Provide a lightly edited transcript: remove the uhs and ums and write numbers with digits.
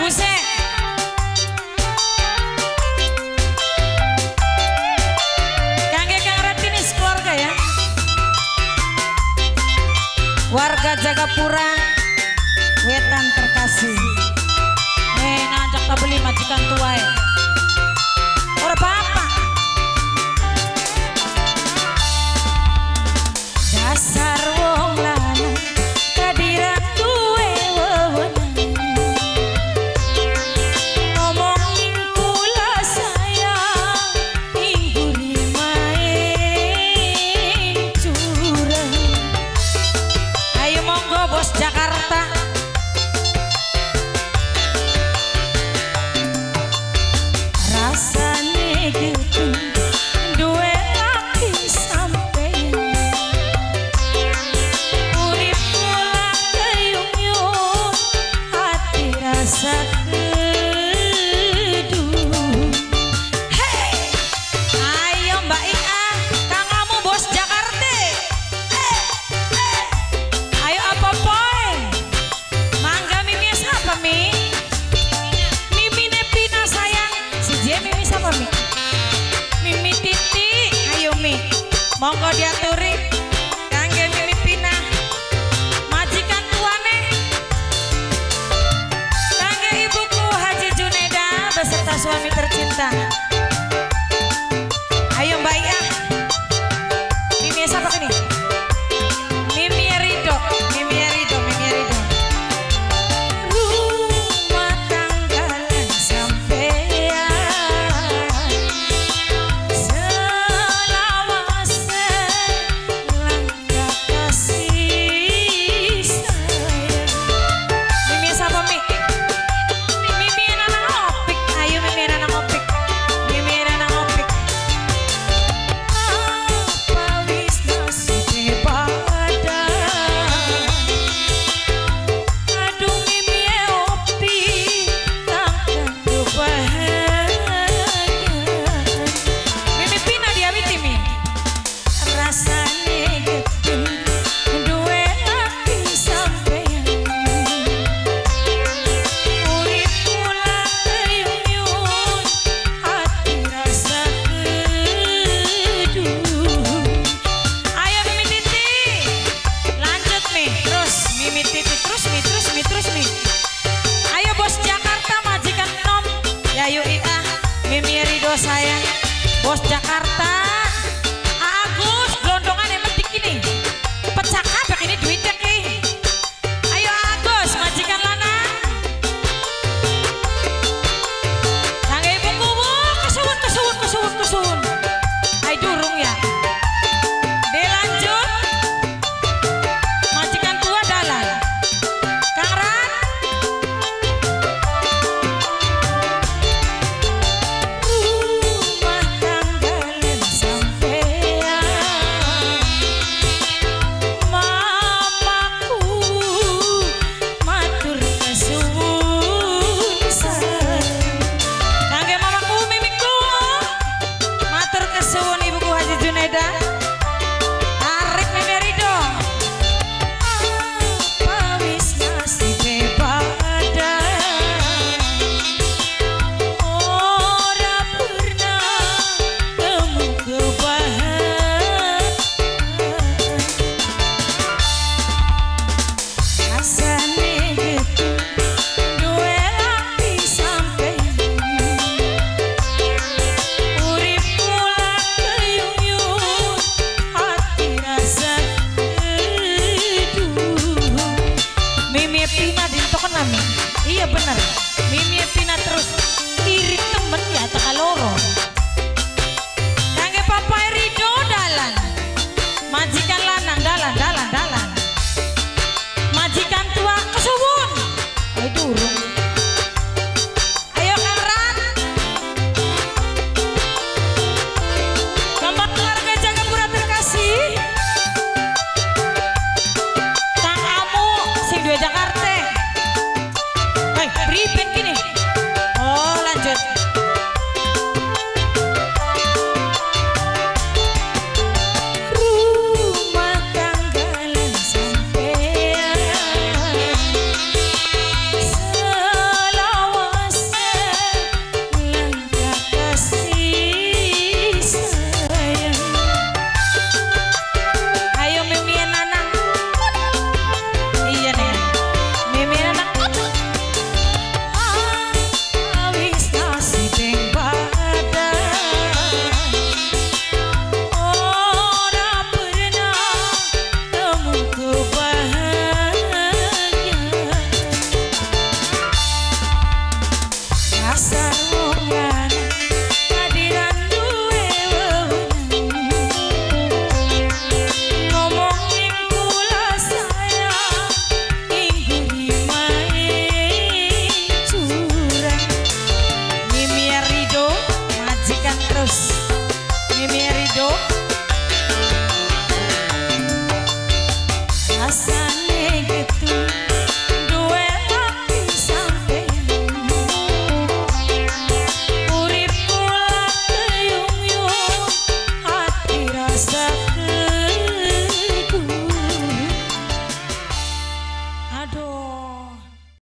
Aguse. Kangge Kang Retinis keluarga ya. Warga Jagapura Wetan terkasih. Nanjak tak beli majikan tua. Ora apa-apa. Dasar wong lanang kadirat duwe wewenang. Ngomong ning kula sayang ing buri main curang. Ayo monggo bos Jakarta. Rasane gitu duwe laki sampeyan. Urip kula keyung-yung hati rasa kedu. Hey, ayo Mbak Ia, kang kamu bos Jakarta. Ayo apa poe? Mangga Mimi siapa Mi? Mimi Pina sayang. Si J Mimi siapa Mi? Mimi Titi, ayo Mi. Monggo diaturi kangge Mimi Pina. Majikan tuane. Kangge ibuku Haji Juneda beserta suami tercinta. Ayo Mbak Ia. Mimi siapa ini? Mimi Rido, Mimi Rido, Mimi Rido. Rumah tangga lan sampeyan selawase lan kasih sayang. Mimi siapa Mi? Mimi nanang opik, ayo Mimi nanang opik. Mimi nanang opik. Apa wis nasibe padha? Aduh Mimi opi takkan kebahagiaan. Mimi Pina diawiti Mi. Rasane getih duwe laki sampeyan. Urip kula keyung-yung hati rasa kedu. Ayo Mimi Titi, lanjut Mi, terus Mimi Titi, terus Mi, terus Mi, terus Mi. Ayo bos Jakarta majikan nom, Yayu Ia, Mimi Rido sayang, bos Jakarta. Agus, gelondongan yang medik ini, pecah kabeh ini duitnya ki. Ayo Agus, majikan lanang. Kangge ibuku, wah, kesuwun, kesuwun, kesuwun, kesuwun. Ayo durung ya. Dilanjut. Majikan tua dalan. Kang Ran. Rumah tangga lan sampeyan. Mamaku matur kesuwun sayang. Kangge mamaku mimiku matur kesuwun ibuku Haji Juneda. Tarik Mimi Rido. Apa wis nasibe padha? Ora pernah temu kebahagiaan. Rasane getih duwe laki sampeyan. Urip kula keyung-yung hati rasa kedu. Mimi Pina dintoken nami. Iya bener. Mimi Pina terus irit temen ya teka loro. Kangge Papa Rido dalan. Majikan lanang dalan dalan dalan. Majikan tua kesuwun. Ayo durung. Ayo Kang Ran. Bapak keluarga Jagapura terkasih. Kang Amu sing duwe Jakarta. Hei, priben Rasa